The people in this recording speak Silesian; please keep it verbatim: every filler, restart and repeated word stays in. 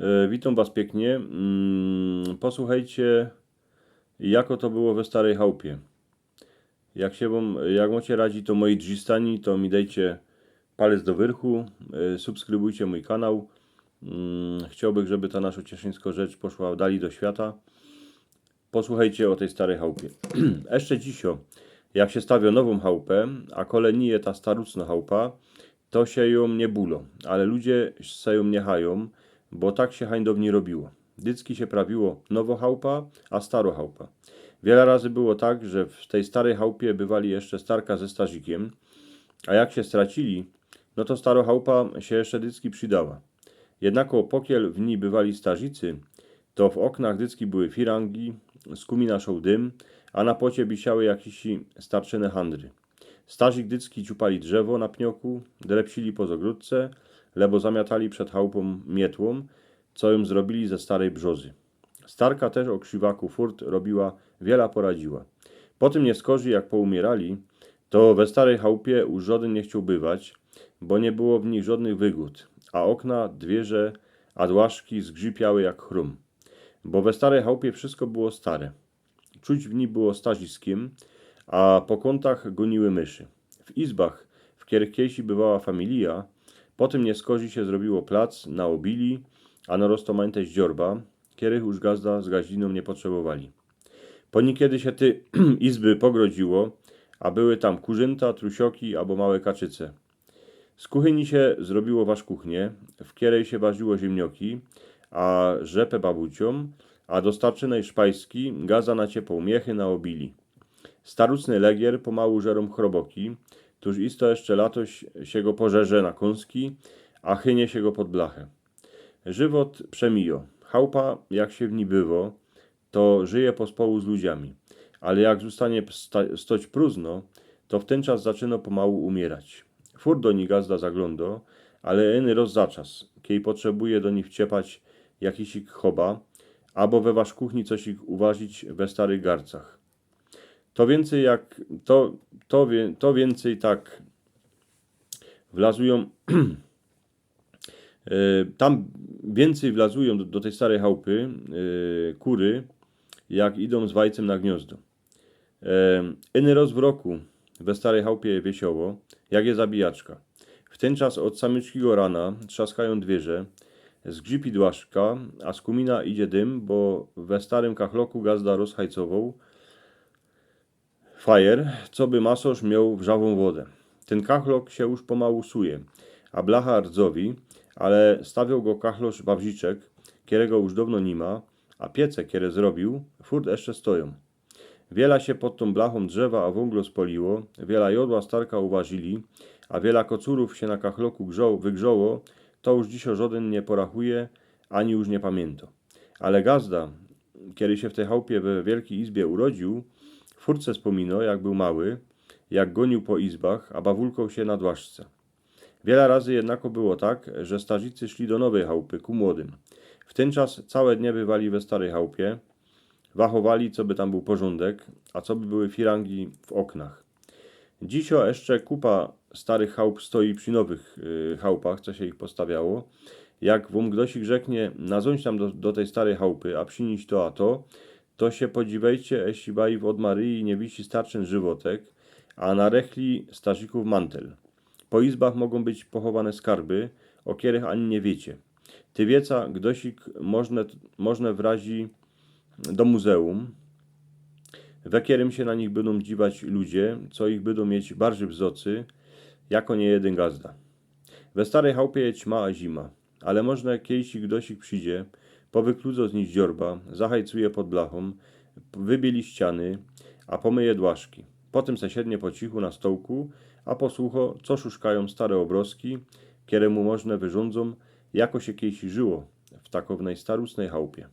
E, witōm was piyknie. Mm, posuchejcie, jako to było we starej chałpie. Jak sie wōm, jak mōcie radzi to moje drzistanie, to mi dejcie palec do wyrchu, e, subskrybujcie mōj kanał. Mm, chciołbych, żeby ta naszo cieszyńsko rzecz poszła dalij do świata. Posuchejcie ô tyj starej chałpie. Jeszcze dzisiŏ, jak sie stawiŏ nowōm chałpę, a kole nij je ta starucnŏ chałpa, to sie jōm niy bulo, ale ludzie se jōm niechajōm, bo tak sie hańdowni robiło. Dycki sie prawiło nowo chałpa, a staro chałpa. Wiela razy było tak, że w tyj starej chałpie bywali jeszcze starka ze starzikiym, a jak sie stracili, no to staro chałpa sie jeszcze dycki przidała. Jednako pokiel w nij bywali starzicy, to w ôknach dycki były firangi, z kōmina szoł dym, a na płocie wisiały jakiś starczyne handry. Starzik dycki ciupali drzewo na pnioku, drepsili po zŏgrodce, lebo zamiatali przed chałpōm mietłōm, co jōm zrobili ze starej brzozy. Starka tyż ô krziwaku furt robiła, wiela poradziła. Po tym niy skorzij, jak poumiyrali, to we starej chałpie uż żodyn niy chcioł bywać, bo niy było w nich żodnych wygōd, a ôkna, dwiyrze, a dłaszki zgrzypiały jak chrōm. Bo we starej chałpie wszystko było stare. Czuć w nij było starziskiym, a po kōntach gōniły myszy. W izbach, w kerych kejsi bywała familija, po tym niy skorzij sie zrobiło plac na ôbili, a na roztomajte zdziorba, kerych uż gazda z gaździnōm niy potrzebowali. Po niykiedy sie te izby pogrodziło, a były tam kurzynta, trusioki abo małe kaczyce. Z kuchyni sie zrobiło warzkuchniã, w kerej sie warziło ziymnioki, a rzepã babuciōm, a do starczynej szpajski gazda naciepoł miechy na ôbili. Starucny legier pomołu żerōm chroboki, tuż isto jeszcze latoś sie go pożerze na kōnski, a chynie sie go pod blachã. Żywot przemijŏ. Chałpa, jak sie w nij bywo, to żyje pospołu z ludziami. Ale jak zōstanie sta-, stoć prōżno, to w tyn czas zaczynŏ pomołu umiyrać. Furt do nij gazda zaglōndŏ, ale iny roz za czas, kej potrzebuje do nij wciepać jakisik choba, abo we warzkuchni cosik uwarzić we starych garcach. To wiyncyj jak, to, to wiy-, to wiyncyj tak wlazujōm, e, tam wiyncyj wlazujōm do, do tyj starej chałpy, e, kury, jak idōm z wajcym na gniŏzdo. E, iny roz w roku we starej chałpie je wiesioło, jak je zabijaczka. W tyn czas ôd samyjszkigo rana trzaskajōm dwiyrze, zgrzipi dłaszka, a z kōmina idzie dym, bo we starym kachloku gazda rozhajcowoł fajer, coby masosz mioł wrzawōm wodã. Tyn kachlok sie już pomołu suje, a blacha rdzowi, ale stawiŏł go kachlŏrz Wawrziczek, kerego już downo niy ma, a piece, kere zrobiōł, furt jeszcze stojōm. Wiela sie pod tōm blachōm drzewa a wōnglo spoliło, wiela jodła starka uwarzili, a wiela kocurōw sie na kachloku grzo-, wygrzoło, to już dzisiŏ żodyn niy porachuje, ani już niy pamiyntŏ. Ale gazda, kery sie w tyj chałpie we wielkij izbie urodziōł, furt se spominŏ, jak bōł mały, jak gōniōł po izbach, a bawulkoł sie na dłaszce. Wiela razy jednako było tak, że starzicy szli do nowyj chałpy, ku młodym. W tyn czas cołke dnie bywali we staryj chałpie, wachowali, coby tam bōł porzōndek, a coby były firangi w ôknach. Dzisiŏ jeszcze kupa starych chałp stoi przi nowych, y, chałpach, co sie ich postawiało. Jak wōm gdoś rzeknie: „Nazōńś tam do, do tyj staryj chałpy, a prziniyś to a to”, to sie podziwejcie, eśli bajōm w Maryji niy wisi starczyn żywotek, a na rechli starzikōw mantel. Po izbach mogōm być pochowane skarby, ô kerych ani niy wiycie. Ty wieca, gdoś ich możne, możne wrazi do muzeum, we kerym sie na nich bydōm dziwać ludzie, co ich bydōm mieć bardzij w zocy, jako niyjedyn gazda. We staryj chałpie je ćma a zima, ale możne kejsik gdoś ich przidzie, powykludzo z nij zdziorba, zahajcuje pod blachōm, wybieli ściany, a pomyje dłaszki. Potym se siednie po cichu na stołku, a posłuchŏ, co szuszkajōm stare ôbrozki, kere mu możne wyrządzōm, jako sie kejsik żyło w takownyj starucnyj chałpie.